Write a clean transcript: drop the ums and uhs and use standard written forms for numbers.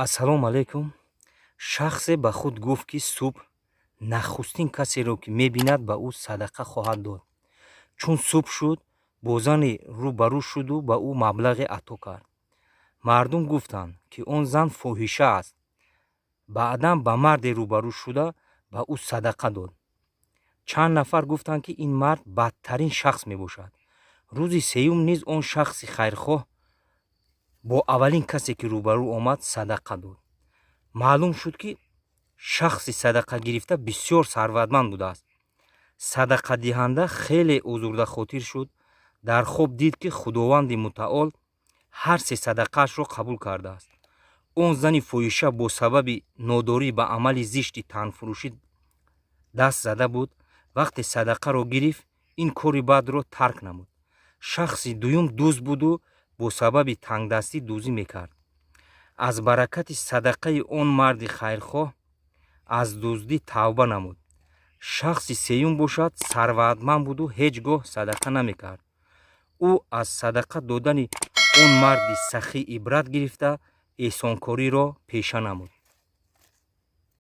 Ассалому алайкум. Шахсе ба худ гуфт, ки субҳ нахустин касеро, ки мебинад, ба ӯ садақа хоҳад дод. Чун субҳ шуд, бо зане рӯ ба рӯ шуду ба ӯ маблағе ато кард. Мардум гуфтанд, ки он зан фоҳиша аст. Баъдан ба марде рӯбарӯ шуда, ба ӯ садақа дод. Чанд нафар гуфтанд, ки ин мард бадтарин шахс мебошад. Рӯзи сеюм низ он шахси хайрхоҳ бо аввалин касе, ки рӯбарӯ омад, садақа дод. Маълум шуд, ки шахси садақа гирифта бисёр сарватманд будааст. Садақадиҳанда хеле озурдахотир шуд. Дар хоб дид, ки Худованди Мутаол ҳар се садақаашро қабул кардааст. Он зани фоҳиша бо сабаби нодорӣ ба амали зишти танфурӯшӣ даст зада буд. Вақте садақаро гирифт, ин кори бадро тарк намуд. Шахси дуюм дузд буду бо сабаби тангдастӣ дуздӣ мекард. Аз баракати садақаи он марди хайрхоҳ аз дуздӣ тавба намуд. Шахси сеюм бошад, сарватманд буду ҳеҷ гоҳ садақа намекард. Ӯ аз садақа додани он марди сахӣ ибрат гирифта, эҳсонкориро пеша намуд.